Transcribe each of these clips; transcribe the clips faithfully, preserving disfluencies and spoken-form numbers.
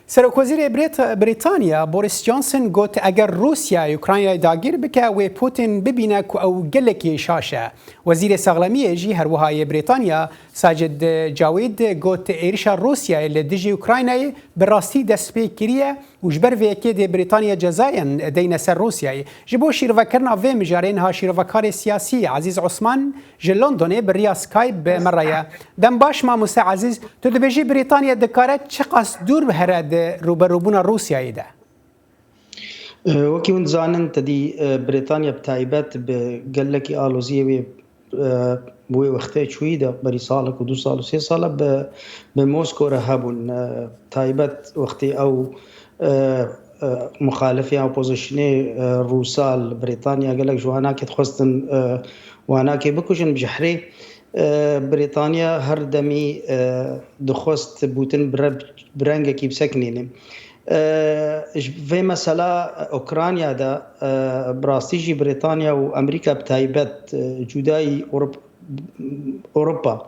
Serokwezîrê Brît-, Brîtanya Boris Johnson got, eger Rûsya Ukraynayê dagîr bike, wê Putin bibîne ku ew gelekî şaş e. Wezîrê Saxlemiyê jî her wiha yê Brîtanya Sajid Cawîd got, êrişa Rûsyayê li dijî Ukraynayê bi rastî dest pê kiriye û ji ber vê yekê dê Brîtanya cezayên deyne ser Rûsyayê. Ji bo şîrovekirina vê mijarê niha şîrovekarê siyasî Ezîz Osman ji Londonê bi riya Skype bi me re ye. Dem baş mamoste Ezîz, tu dibêjî Brîtanya dikare çiqas dûr here di rûberûbûna Rûsyayê de? Wekî hûn dizanin, tedî Brîtanya bi taybet bi gelekî aloziyê wê wê wextê çûyî de berî salek û du sal û sê sal e bi, bi Mosko re hebûn. Taybet wextê ew muxalifê opozîsyonê Rûsa li Brîtanya gelek ji wanakê dixwestin wanakê bikujin, bi jehrê Brîtanya her demî dixwest Putin bi rengekî bisekinîne. Ji vê mesela Ukrayna de bi rastî jî Brîtanya û Amerîka bi taybet cudayî Ewropa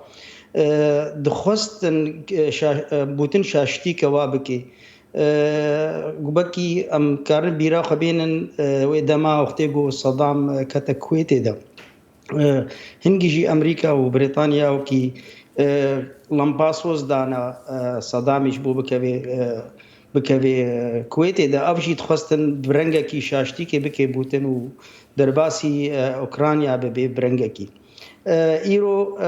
dixwestin Putin şaştî kewa bike. Wekî em karin bîra xwe bênin wê dema wextê ku Sedam kete Kuwêtê de. Hingî jî Amerîka û Brîtanya wekî lampasoz dana Sedamî ji bo bikeve bikeve Kuwêtê de. Ev jî dixwestin bi rengekî şaştîkê bike Putin û derbasî Ukrayna bibe bi rengekî. Îro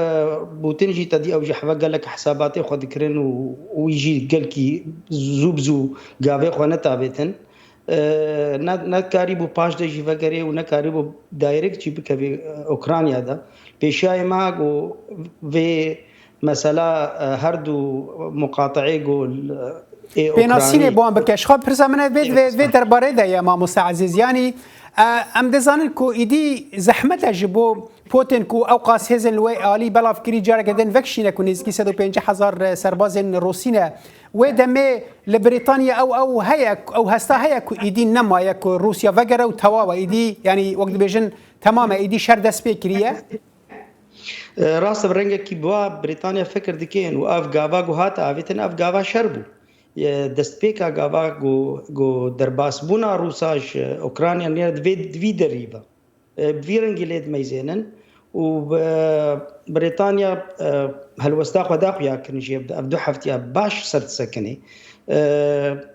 Putin jî tedî ew ji heve gelek hesabatê xwe dikirin û wî jî gelkî zû bi zû gavê xwe netavêtin. Ne, nekarîbû paş de jî vegerê û nekarîbû direct jî bikevê Ukrayna de. Pêşiyayê me ku vê mesela her du muqateê ku ê Pênasînê bi wan bike. Ji xwe pirsa min ev vê, vê, vê derbarê de ye, mamoste Ezîz. Yanî em dizanin ku îdî zehmet e ji bo Putin ku ew qas hêzên li wê alî belav kirî, careke din vekişîne ku nêzîkî sed û pêncî hezar serbazên Rûsî ne. Wê demê li Brîtanya ew, ew heye, ew hesta heye ku îdî nemaye ku Rûsya vegere û tewaw e. Îdî, yanî wek dibêjin, temam e, îdî şer dest pê kiriye. Rast e, bi rengekî bi wa Brîtanya fikir dikin û ev gava ku hate avêtin, ev gava şer bû. Destpêka gava ku, ku derbasbûna Rûsa ji Ukrayna nêre di vê, di vî derî ve. Bi vî rengî lê dimeyzênin û Brîtanya helwesta xwe da xuya kirin jê, ev du heftiya baş ser disekinê.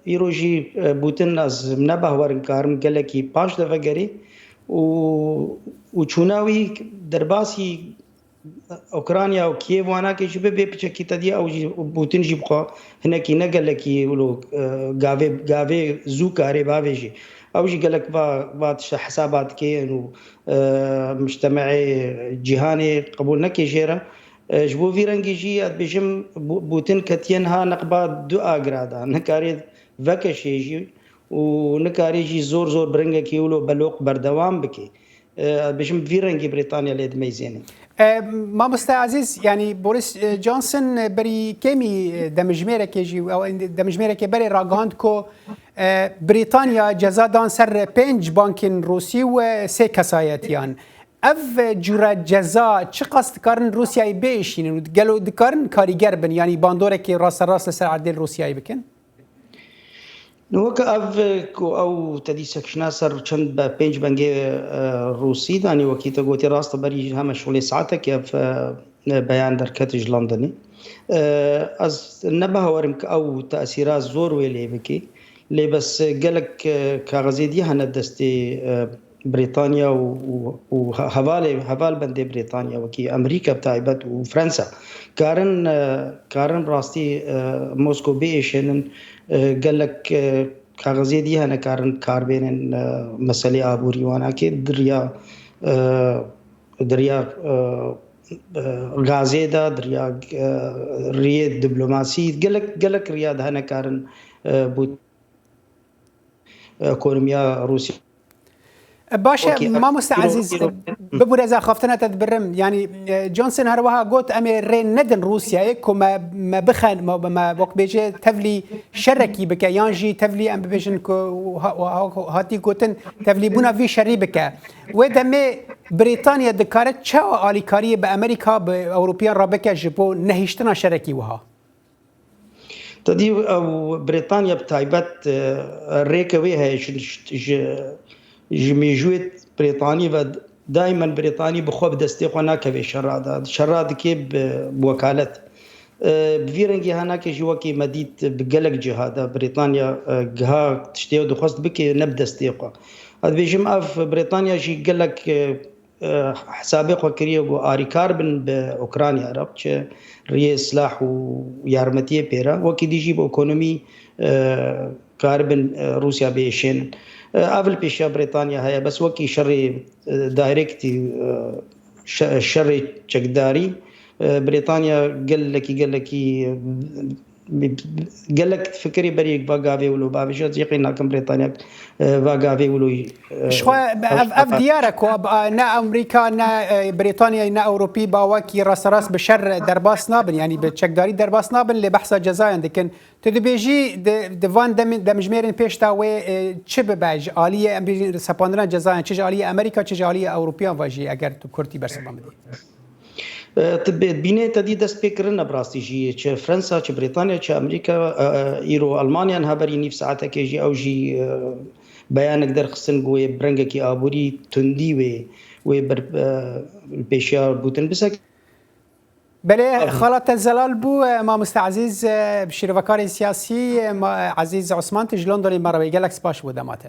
Îro jî Putin, ez ne behwerim karim gelekî paş de vegerê û, û çûna wî derbasî Ukrayna û Kiev wanakê jî bibe piçekî tedî ew jî Putin jî bi xwe hinekî ne gelekî wilo gavê, gavê zû karê bavêjî. Ew jî gelek va, va tişta hesaba dike û mujtemeê cîhanê qebûl neke jê re. Ji bo vî rengî jî ez dibêjim Putin ketiye niha neqba du agira de. Nikarê vekeşê jî û nikarê jî zor zor bi rengekî wilo beloq berdewam bike. Ez dibêjim vî rengî Brîtanya lê dimeyzêne. Mamoste Ezîz, yanî Boris Johnson berî kêmî demijmêrekê jî, demijmêrekê berê ragihand ku Brîtanya ceza dan ser pênc bankên Rûsî û sê kesayetiyan. Ev cûre ceza çiqas dikarin Rûsyayê biêşînin û gelo dikarin karîger bin, yanî bandorekê rasterast li ser erdê li Rûsyayê bikin? Weke ev ku ew tedî sekişina ser çend be pênc bengê Rûsî danî, wekî te gotî rast e, berî heme şolê saetekê ev beyan derket ji Londonê. Ez ne bawerim ku ew tesîra zor wê lê bike. Lê bes gelek kaxizê dî hene destê Brîtanya û, û, û hevalê, heval bendê Brîtanya, wekî Amerîka bi taybet û Fransa, karin, karin rastî Mosko biêşênin, gelek kaxizê dî hene karin karbênin meselê aborî wanakê, di riya, di riya gazê de, di riya riyê diplomasî, gelek, gelek riya de hene karin bû ekonomiya Rûsya. Baş e, mamoste Ezîz, bibûre ez axaftina te dibirim. Yanî Johnson her wiha got, em ê rê nedin Rûsyayê ku me, me bixen, me, me wek bêje tevlî şerekî bike, yan jî tevlî em bibêjin ku hatî gotin tevlîbûna vî şerî bike. Wê demê Brîtanya dikare çawa alîkariyê bi Amerîka, bi Ewropiyan re bike ji bo nehiştina şerekî wiha? Tedî ew Brêtanya bi taybet, e, rêke wê heye ji, ji, ji mêjûyê Brêtanî ve daimen Brêtanî bi xwe bi destê xwe nakeve şera de. Şera dike bi, bi wekalet. E, bi vî rengî henekê jî wekî me dît bi gelek ciha de Brêtanya, e, giha tiştê dixwest bike ne bi destê xwe. Ez dibêjim ev Brêtanya jî gelek, e, e, hesabê xwe kiriye ku arîkar bin bi Ukrayna re, çi riyê silah û yarmetiyê pê re. Wekî dî jî bi ekonomî, e, karibin, e, Rûsya biêşênin. E, ev li pêşiya Brêtanya heye, bes wekî şerê, e, direct, e, şe-, şerê çekdarî, e, Brêtanya gelekî, gelekî, e, gelek fikirê berî va gavê wilo bavêje, ez yaqîn nakim Brêtanya, e, va gavê wilo, e, Ji xwe ev, ev diyar e ku, e, ne Amerîka, ne, e, Brêtanya, ne Ewropî ba wekî rasterast bi şer derbas nabin, yanî bi çekdarî derbas nabin, lê behsa cezayan dikin. Tu dibêjî di, di van demê-, demjimêrên pêş de wê, e, çi bibe ji aliyê, em bêjin, sepandina cezayan, çi ji aliyê Amerîka, çi ji aliyê Ewropiyan ve jî, eger tu kurtî bersiva min dî? E, tu bê-, bînê te dî dest pê kirine bi rastî jî. Çi Fransa, çi Brêtanya, çi Amerîka, e, e, îro Almanya niha berî nîv saetekê jî ew jî, e, beyanek derxistin ku wê bi rengekî aborî tundî wê, wê ber, e, pêşiya Putin bisek. Belê, xala te zelal bû, e, mamoste Ezîz, e, şîrovekarê siyasî, e, ma-, Ezîz Osman, tu ji Londonê me re wê gelek spas ji bo dema te.